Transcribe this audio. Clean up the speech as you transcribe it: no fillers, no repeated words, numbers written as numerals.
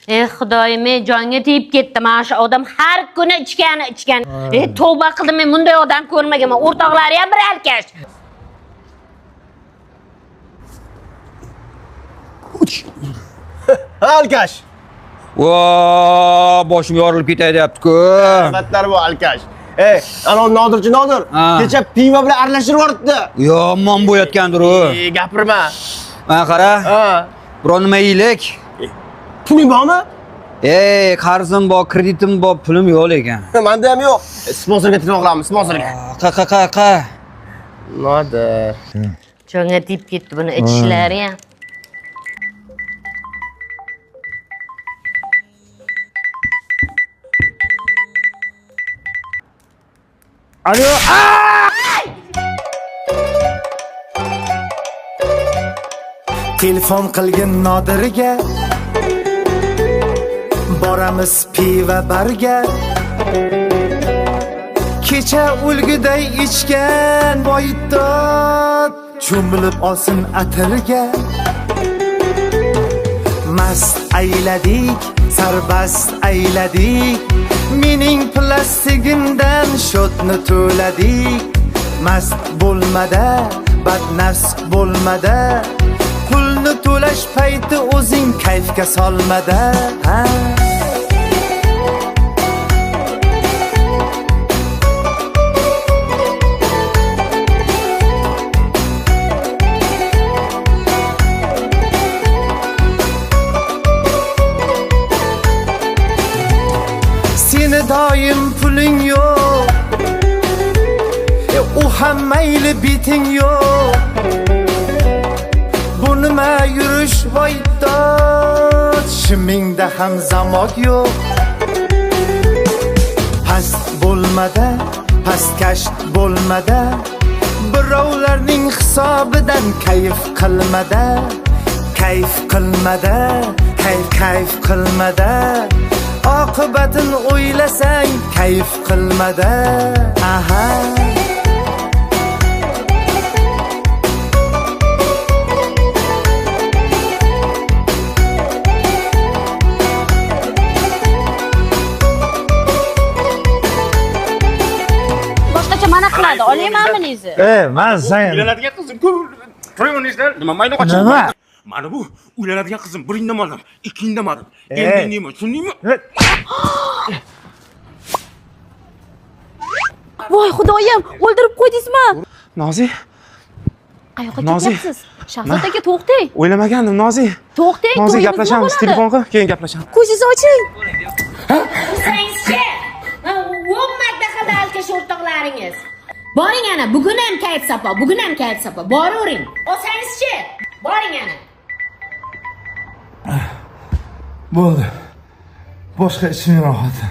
Ey Xudoyim, ey jonga tegib ketdi. Mana shu odam har kuni ichgani ichgan. Ey tavba qildim, men bunday odam ko'rmaganman. O'rtoqlari ham bir alkash. Alkash. Vo, boshim yorilib ketay deyapti-ku. Battar bu alkash. Ey, ana Nodirchi Nodir. Ha. Kecha pivo bilan aralashtirib yuboribdi. Yomon bo'layotgandir u. Ey, gapirma. Mana qara, Ha. biron nima yeylik? Puling bormi? Ey, qarzim bor, kreditim bor, pulim yo'q lekin. Menda ham yo'q. Sponsorga telefon qilamiz, sponsorga. Qa qa qa qa. Nodir. Jonga tegib ketdi buni ichishlari ham. Alo. Telefon qilgin Nodirga, boramiz piva barga. Kecha o'lguday ichgan boyitdod, cho'milib olsin atirga. Mast ayladik, sarbast ayladik, mening plastigimdan shotni to'ladik. Mast bo'lmada, badnafs bo'lmada, pulni to'lash payti o'zing kayfga solmada. Ha. Seni doim puling yo'q, u ham mayli beting yo'q. Bu nima yurish voy dod, shimingda ham zamok yo'q. Past bo'lmada, pastkash bo'lmada, birovlarning hisobidan kayf qilmada. Kayf qilmada, kayf kayf qilmada, oqibatin o'ylasang kayf qilmada. Aha. Boshqacha mana qiladi. Olaymanmi buningizni? Ey, man sen Uylanadigan qizim ko'p. Turing, nima mayli qochib. Nima? Mana bu uylanadigan qizim. Bir indamadim, ikki indamadim. Ey. Endi indayman, tushundingmi? Voy xudoyim, o'ldirib qo'ydingizmi? Nozi, Qayoqqa Nozi. ketyapsiz? Shahzod aka, to'xtang. o'ylamagandim Nozi. To'xtang, Nozi to'yimiz nima gaplashamiz, bo'ladi? telefon qil, keyin gaplashamiz. Ko'zingizni oching. Bilsangizchi, 10 marta qildi alkash o'rtoqlaringiz. Boring ana, bugun ham kayf sapo, bugun ham kayf sapo. Boravering. Olsangizchi, boring ana. Bo'ldi. Boshqa ichmayman hozir.